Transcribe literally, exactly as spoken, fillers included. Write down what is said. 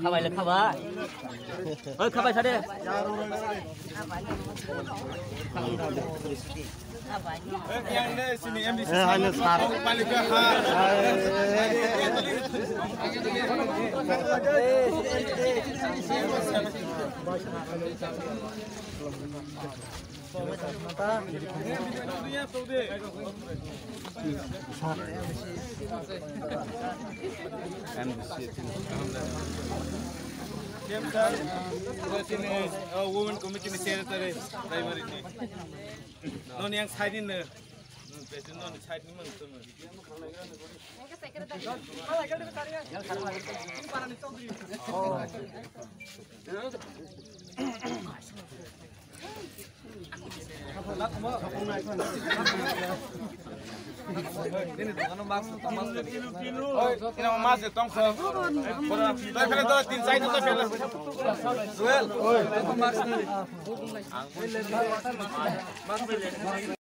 Khabai le khabai. Oi, khabai sade. Eh, haino sar. Women committee ni secretary, primary ni. Noni yang side ni, president noni side ni mang tong.